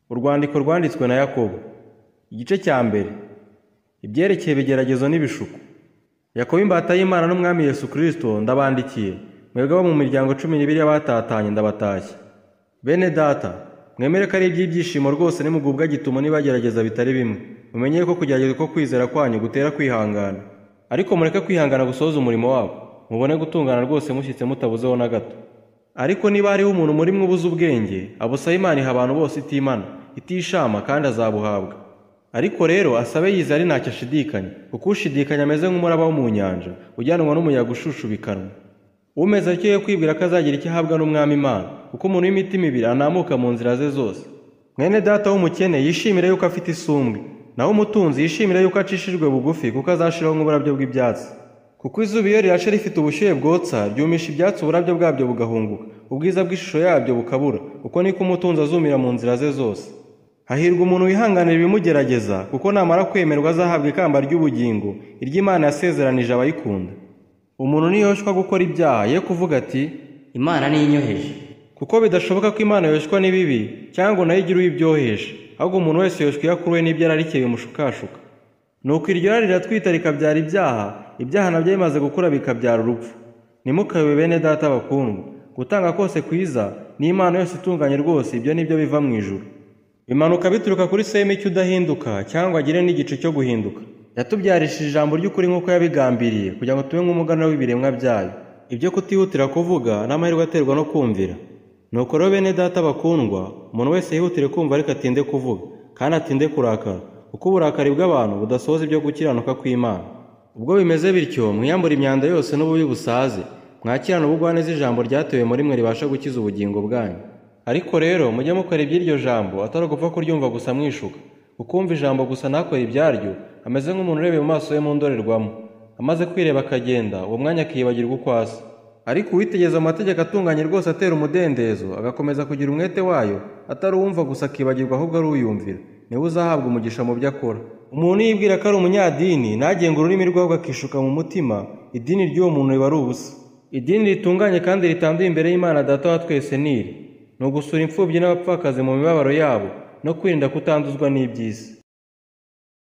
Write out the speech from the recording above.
Urwandiko rwanditswe na Yakobo. Igice cya mbere. Ibyerekeye ibigeragezo n'ibishuko. Yakobo imbata y'Imana n'Umwami Yesu Kristo ndabandikiye, mwebwe abo mu miryango 12 y'abatatanye ndabatashye. Bene data, mwemere ko ari iby'ibyishimo rwose nimugubwa gitumo nibagerageza bitari bimwe. Mumenye ko kugerageza ko kwizera kwanyu gutera kwihangana. Ariko mureke kwihangana gusohoza umurimo wabo, mubone gutungana rwose mushyitse mutabuzeho na gato. Ariko niba hariho umuntu muri mwe ubuze ubwenge, abusabe Imana iha abantu bose itimana, itishama kandi azabuhabwa. Ariko rero asabe yizeye ari ntacyo ashidikanya, kuko ushidikanya ameze nk'umuraba wo mu nyanja, ujyanwa n'umuyaga ushushubikanwa. Umeze atyo ye kwibwira ko azagira icyo ahabwa n'Umwami Imana, kuko umuntu w'imitima ibiri anamuka mu nzira ze zose. Mwene data w'umukene yishimire yuko afite isumbwe, naho umutunzi yishimire yuko acishijwe bugufi, kuko azashiraho nk'uburabyo bw'ibyatsi. Kuko izuba iyo rirashe rifite ubushyuhe bwotsa, ryumisha ibyatsi uburabyo bwabyo bugahunguka, ubwiza bw'ishusho yabyo bukabura, uko niko umutunzi azumira mu nzira ze zose. Hahirwa umuntu wihanganira ibimugerageza, kuko namara kwemerwa azahabwa ikamba ry'ubugingo, iry'Imana yasezeranije abayikunda. Umuntu niyoshywa gukora ibyaha, ye kuvuga ati Imana ninyoheje. Kuko bidashoboka ko Imana yoshywa n'ibibi, cyangwa nayo igire uwibyohesha, ahubwo umuntu wese yoshywa iyo akuruwe n'ibyo ararikiye bimushukashuka. Nuko iryo rari riratwita rikabyara ibyaha, ibyaha nabyo bimaze gukura bikabyara urupfu. Ntimukayobe bene data bakundwa, gutanga kose kwiza n'impano yose itunganye rwose, ibyo nibyo biva mu ijuru. Bimanuka bituruka kuri se w'imicyo udahinduka, cyangwa agire n'igicu cyo guhinduka. Yatubyarishije ijambo ry'ukuri nk'uko yabigambiriye, kugira ngo tube nk'umuganura w'ibiremwa byayo. Ibyo kutihutira kuvuga n'amahirwe aterwa no kumvira. Nuko rero bene data bakundwa, umuntu wese yihutire kumva ariko atinde kuvuga, kandi atinde kurakara, kuko uburakari bw'abantu budasohoza ibyo gukiranuka kw'Imana. Ubwo bimeze bityo, mwiyambure imyanda yose n'ububi busaze, mwakirane ubugwaneza ijambo ryatewe muri mwe ribasha gukiza ubugingo bwanyu. Ariko rero mujye mukora iby'iryo jambo, atari ugupfa kuryumva gusa mwishuka. Kuko ijambo gusa ntakore ibyaryo, ameze nk'umuntu urebeye mu maso ye mu ndorerwamo. Amaze kwireba akagenda, uwo mwanya akiyibagirwa uko asa. Ariko uwitegereza amategeko atunganye rwose atera umudendezo, agakomeza kugira umwete wayo, atari uwumva gusa akibagirwa ahubwo ari uyumvira, niwe uzahabwa umugisha mu byo akora. Umuntu yibwira ko ari umunyadini, ntagenga ururimi rwe ahubwo akishuka mu mutima, idini ry'uwo muntu riba ari ubusa. Idini ritunganye kandi ritanduye imbere y'Imana Data wa twese ni iri: ni ugusura imfubyi n'abapfakazi mu mibabaro yabo, no kwirinda kutanduzwa n'iby'isi.